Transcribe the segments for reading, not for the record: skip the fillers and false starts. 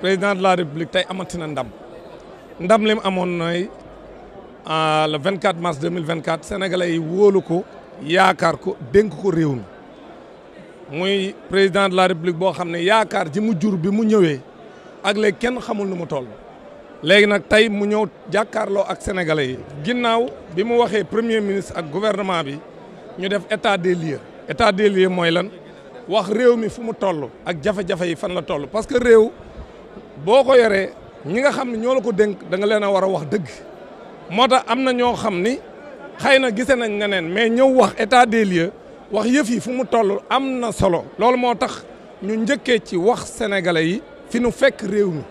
président de la république tey amatina ndam li mu amoon nooy le 24 mars 2024 sénégalais yi wóolu ko yaakaar ko dénk ko réew mi muy président de la république boo xam ne yaakaar ji mu jur bi mu ñëwee ak léegi kenn xamul nu mu toll. léegi nag tey mu ñëw jàkkaarloo ak sénégalais yi ginnaaw bi mu waxee premier ministre ak gouvernement bi ñu def état des lieux mooy lan wax réew mi fu mu toll ak jafe-jafe yi fan la toll parce que réew boo ko yoree ñi nga xam ne ñoo la ko dénk da nga leen a war a wax dëgg moo tax am na ñoo xam ni xëy na gise nañ neneen mais ñëw wax état des lieux wax yëf yi fu mu toll am na solo loolu moo tax ñu njëkkee ci wax sénégalais yi fi nu fekk réew mi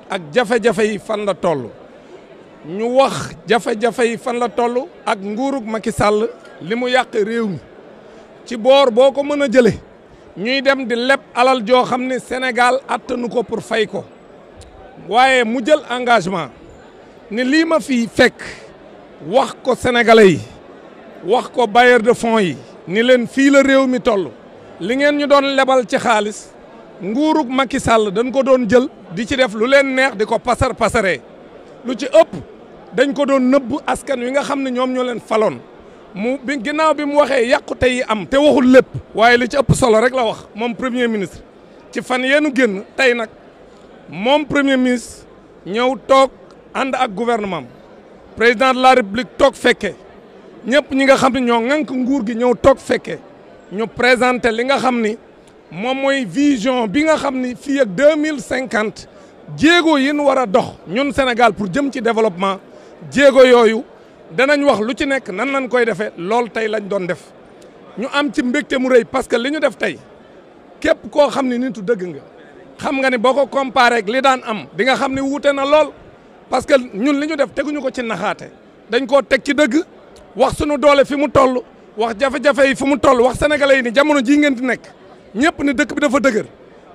ak jafe-jafe yi fan la toll ñu wax jafe-jafe yi fan la toll ak nguurug Macky Sall li mu yàq réew mi ci boor boo ko mën a jële ñuy dem di leb alal joo xam ne Sénégal attanu ko pour fay ko waaye mu jël engagement ni lii ma fi fekk wax ko sénégalais yi wax ko bailleur de fonds yi ni leen fii la réew mi toll li ngeen ñu doon lebal ci xaalis nguurug Macky Sall dañ ko doon jël di ci def lu leen neex di ko pasaree lu ci ëpp dañ ko doon nëbb askan wi nga xam ne ñoom ñoo leen faloon bi ginnaaw bi mu waxee yàqute yi am te waxul lépp waaye li ci ëpp solo rek la wax moom premier ministre ci fan yeenu génn tey nag moom premier ministre ñëw toog ànd ak gouvernement président de la république toog fekke ñëpp ñi nga xam ne ñoo ŋànk nguur gi ñëw toog fekke ñu présenté li nga xam ni moom mooy vision bi nga xam ni fii ak 2050 jéego yi ñu war a dox ñun Sénégal pour jëm ci développement jéego yooyu danañ wax lu ci nekk nan lañ koy defee loolu tey lañ doon def ñu am ci mbégte mu rëy parce que li ñu def tey képp koo xam ne nitu dëgg nga xam nga ne boo ko comparé ak li daan am di nga xam ne wuute na lool parce que ñun li ñu def teguñu ko ci naxaate dañ koo teg ci dëgg wax sunu doole fi mu toll wax jafe-jafe yi fi mu toll wax sénégalais yi ni jamono jii ngeen di nekk ñëpp ni dëkk bi dafa dëgër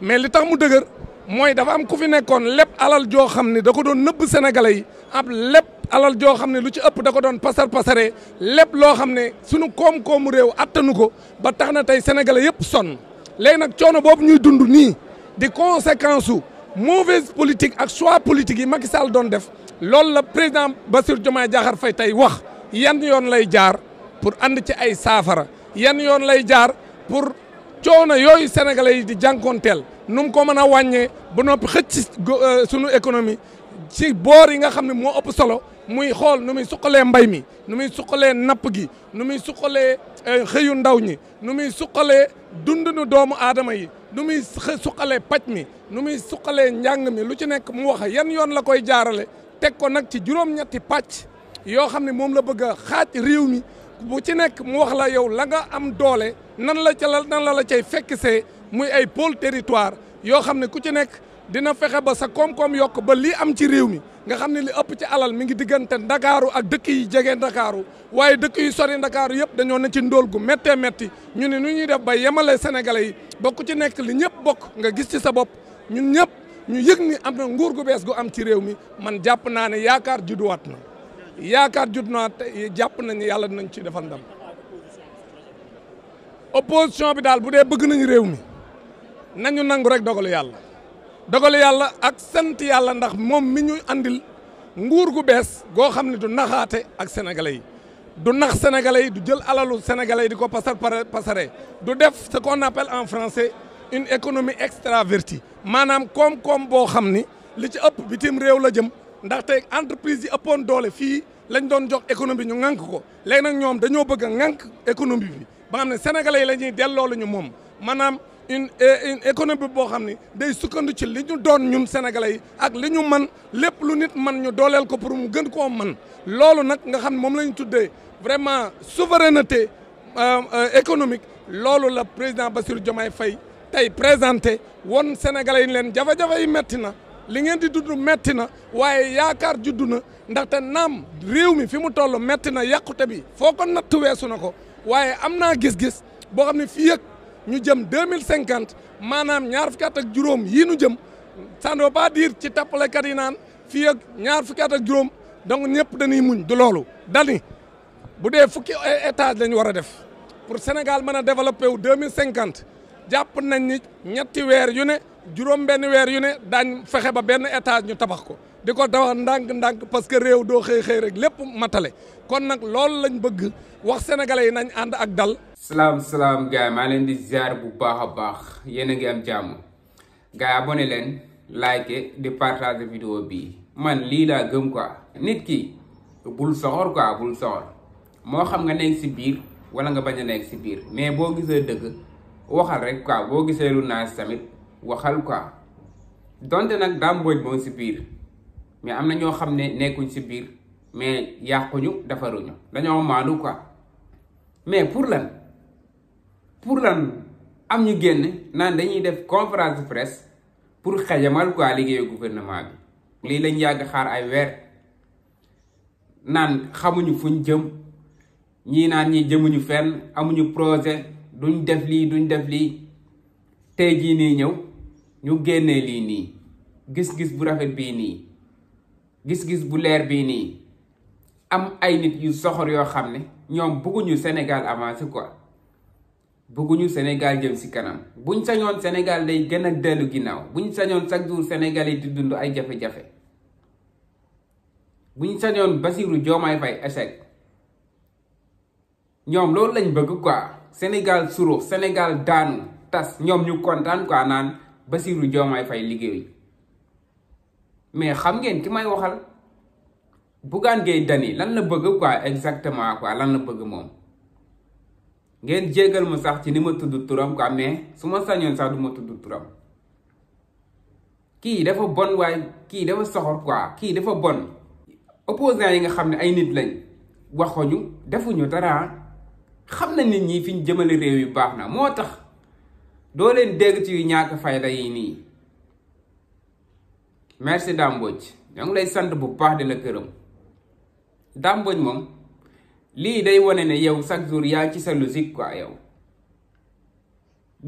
mais li tax mu dëgër mooy dafa am ku fi nekkoon lépp alal joo xam ne da ko doon nëbb sénégalais yi ab lépp alal joo xam ne lu ci ëpp da ko doon pasaree lépp loo xam ne sunu koom-koomu réew attanu ko ba tax na tey sénégalais yëpp sonn léegi nag coono boobu ñuy dund nii di conséquence su mauvaise politique ak choix politique yi Macky Sall doon def loolu la président Bassirou diomaye Diakhar Faye tey wax yan yoon lay jaar pour ànd ci ay saafara yan yoon lay jaar pour coono yooyu sénégalais yi di jànkoonteel nu mu ko mën a wàññee ba noppi xëcc sunu économie ci boor yi nga xam ne moo ëpp solo muy xool nu muy suqalee mbay mi nu muy suqalee napp gi nu muy suqalee xëyu ndaw ñi nu muy suqalee dundinu doomu aadama yi nu muy suqalee paj mi nu muy suqalee njàng mi lu ci nekk mu wax yan yoon la koy jaarale teg ko nag ci juróom-ñetti pàcc yoo xam ne moom la bëgg a xaaj réew mi bu ci nekk mu wax la yow la nga am doole nan la cay fekk see muy ay pôle territoire yoo xam ne ku ci nekk dina fexe ba sa koom-koom yokk ba lii am ci réew mi nga xam ne li ëpp ci alal mi ngi diggante ndakaaru ak dëkk yi jege ndakaaru waaye dëkk yu sori ndakaaru yëpp dañoo ne ci ndóol gu méttee métti ñu ne nu ñuy def ba yemale sénégalais yi ba ku ci nekk li ñëpp bokk nga gis ci sa bopp ñun ñëpp ñu yëg ni am na nguur gu bees gu am ci réew mi man jàpp naa ne yaakaar judduwaat na yaakaar judd naa te jàpp nañu yàlla dinañ ci defal ndam opposition bi daal bu dee bëgg nañu réew mi nañu nangu rek dogalu yàlla ak sant yàlla ndax moom mi ñu andil nguur gu bees goo xam ne du naxaate ak sénégalais yi du nax sénégalais yi du jël alalu sénégalais yi di ko pasare du def ce qu'on appelle en français une économie extravertie maanaam koom-koom boo xam ni li ci ëpp bitim réew la jëm ndaxte entreprise yi ëppoon doole fii lañ doon jox économie ñu ŋànk ko léegi nag ñoom dañoo bëgg a ŋànk économie bi ba xam ne sénégalais yi la ñuy delloo la ñu moom maanaam une économie boo xam ne day sukkandu ci li ñu doon ñun sénégalais yi ak li ñu man lépp lu nit man ñu dooleel ko pour mu gën koo man loolu nag nga xam ne moom la ñu tuddee vraiment souveraineté économique loolu la président Bassirou Diomaye Faye tey présenté woon sénégalais yi leen jafe-jafe yi metti na li ngeen di dund metti na waaye yaakaar juddu na ndaxte naam réew mi fi mu toll metti na yàqute bi foo ko natt weesu na ko waaye am naa gis-gis boo xam ne fii ak ñu jëm 2050 maanaam ñaar fukki at ak juróom yii nu jëm ça ne veut pas dire ci tappalekat yi naan fii ak ñaar fukki at ak juróom donc ñëpp dañuy muñ du loolu dani bu dee fukki étage lañu war a def pour Sénégal mën a développé wu 2050 jàpp nañ ni ñetti weer yu ne juróom benn weer yu ne daañ fexe ba benn étage ñu tabax ko di ko tabax ndànk-ndànk parce que réew doo xëy rek lépp matale kon nag loolu lañ bëgg wax sénégalais yi nañ ànd ak dal. salaam gars yi maa leen di ziar bu baax a baax yéen a ngi am jàmm gars yi abonné leen like di partager vidéo bii man lii laa gëm quoi. nit ki bul soxor quoi bul soxor moo xam nga nekk si biir wala nga bañ a nekk si biir mais boo gisee dëgg waxal rek quoi boo gisee lu naas tamit waxal quoi donte nag Dame Mbodj moom si biir mais am na ñoo xam ne nekkuñ si biir mais yàquñu defaruñu dañoo maandu quoi mais pour lan am ñu génn naan dañuy def conférence de presse pour xajamal quoi liggéeyu gouvernement bi lii lañ yàgg xaar ay weer naan xamuñu fuñ jëm ñii naan ñi jëmuñu fenn amuñu projet duñ def lii tey jii nii ñëw ñu génnee lii nii gis-gis bu rafet bii nii gis-gis bu leer bii nii am ay nit yu soxor yoo xam ne ñoom bëgguñu Sénégal avancé quoi bëgguñu Sénégal jëm si kanam buñ sañoon Sénégal day gën a dellu ginnaaw buñ sañoon chaque jour Sénégal yi di dund ay jafe-jafe buñ sañoon Bassirou Diomaye Faye échec ñoom loolu lañ bëgg quoi Sénégal surux Sénégal daanu tas ñoom ñu kontaan quoi naan Bassirou Diomaye Faye liggéey mais xam ngeen ki may waxal Bougane Gueye Dany lan la bëgg quoi exactement quoi lan la bëgg moom ngeen jéggal ma sax ci ni ma tudd turam quoi mais su ma sañoon sax du ma tudd turam kii dafa bon waaye kii dafa soxor quoi kii dafa bon opposants yi nga xam ne ay nit lañ waxuñu defuñu dara xam na nit ñi fi ñu jëmale réew yu baax na moo tax doo leen dégg ci yu ñàkk fayda yi nii merci Dame Mbodj ñoo ngi lay sant bu baax di la këram Dame Mbodj moom lii day wane ne yow chaque jour yaa ci sa logique quoi yow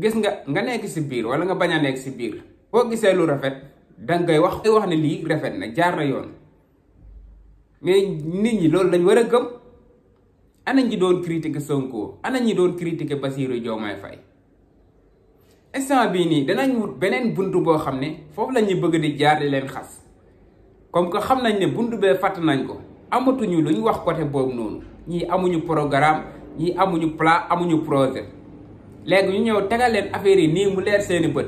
gis nga nekk si biir wala nga bañ a nekk si biir boo gisee lu rafet danga koy wax ne lii rafet na jaar na yoon mais nit ñi loolu lañ war a gëm. ana ñi doon critiquer Sonko ana ñi doon critiquer Bassirou Diomaye Faye instant bii nii danañ wut beneen buntu boo xam ne foofu la ñuy bëgg di jaar di leen xas comme que xam nañ ne buntu bee fàtt nañ ko amatuñu lu ñu wax côté boobu noonu ñii amuñu programme ñii amuñu plan amuñu projet léegi ñu ñëw tegal leen affaire yi nii mu leer seeni bët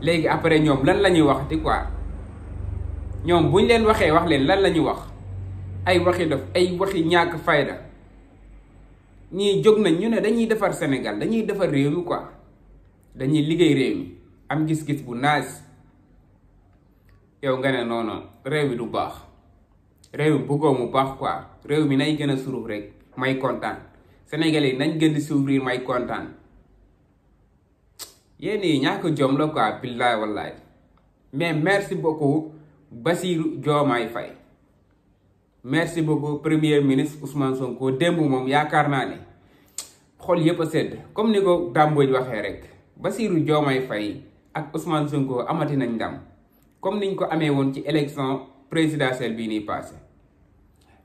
léegi après ñoom lan la ñuy waxati quoi ñoom buñ leen waxee wax leen lan la ñuy wax. ay waxi dof ay waxi ñàkk fayda ñii jóg nañ ñu ne dañuy defar Sénégal dañuy defar réew mi quoi dañuy liggéey réew mi am gis-gis bu naas yow nga ne non réew mi du baax réew mi bëggoo mu baax quoi réew mi nay gën a suruf rek may kontaan Sénégalais yi nañ gën di s'ouvrir may kontaan yéen yi ñàkk jom la quoi billaay wallaay mais merci beaucoup Bassirou Diomaye Faye merci beaucoup premier ministre Ousmane Sonko démb moom yaakaar naa ne xol yëpp a sedd comme ni ko Dame Mbodj waxee rek Bassirou Diomaye Faye ak Ousmane Sonko amati nañ ndam comme niñ ko amee woon ci élection présidentielle bii nii passé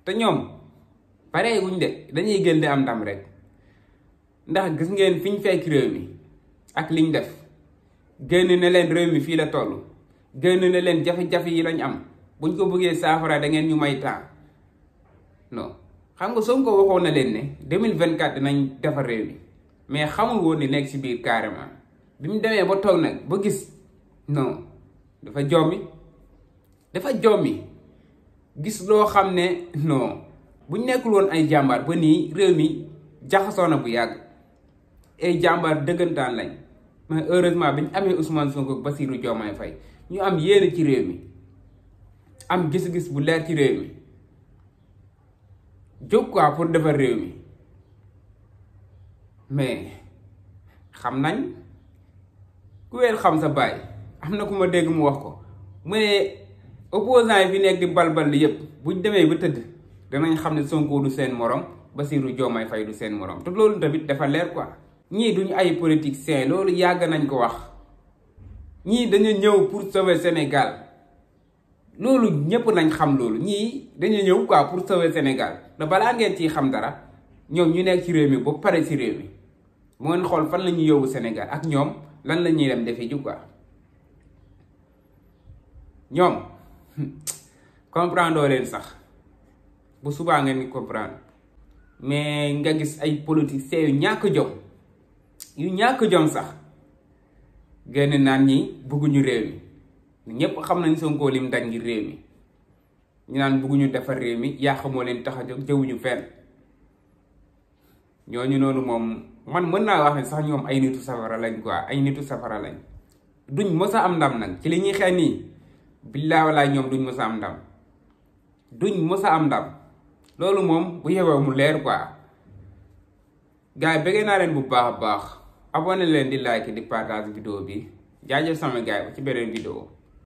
te ñoom pare wuñ de dañuy gën di am ndam rek ndax gis ngeen fiñ fekk réew mi ak liñ def génn ne leen réew mi fii la toll génn ne leen jafe-jafe yi lañ am buñ ko bëggee saafara da ngeen ñu may temps. non xam nga Sonko waxoon na leen ne 2024 dinañ defar réew mi mais xamul woon ni nekk si biir carrément bi mu demee ba toog nag ba gis non dafa jommi gis loo xam ne non buñ nekkul woon ay jàmbaar ba nii réew mi jaxasoo na bu yàgg ay jàmbaar dëggantaan lañ mais heureusement bi ñu amee Ousmane Sonko ak Bassirou Diomaye Faye ñu am yéene ci réew mi am gis-gis bu leer ci réew mi jóg quoi pour defar réew mi mais xam nañ ku weer xam sa baay am na ku ma dégg mu wax ko mu ne opposants yi fi nekk di balbal li yëpp buñ demee ba tëdd danañ xam ne Sonko du seen morom Bassirou Diomaye Faye du seen morom te loolu tamit dafa leer quoi ñii duñu ay politiciens loolu yàgg nañ ko wax ñii dañu ñëw pour sauver Sénégal loolu ñëpp nañ xam loolu ñii dañu ñëw quoi pour sauver Sénégal da balaa ngeen ciy xam dara ñoom ñu nekk ci réew mi ba pare ci réew mi mu ngeen xool fan la ñuy yóbbu Sénégal ak ñoom lan la ñuy dem defi ju quoi ñoom comprendre leen sax bu subaa ngeen ni comprendre mais nga gis ay politiciens yu ñàkk jom sax génn naan ñi bëgguñu réew mi ñépp xam nañ Sonko lim daj ngir réew mi ñu naan bëgguñu defar réew mi yaa xamoo leen tax a jóg jëwuñu fenn ñooñu noonu moom man mën naa wax ne sax ñoom ay nitu safara lañ quoi ay nitu safara lañ duñ mës a am ndam nag ci li ñuy xeex nii billaa walaay ñoom duñ mës a am ndam loolu moom bu yeboo mu leer quoi gars yi bëggee naa leen bu baax a baax abonné leen di like di partage vidéo bi jaajëf sama gars yi ci beneen vidéo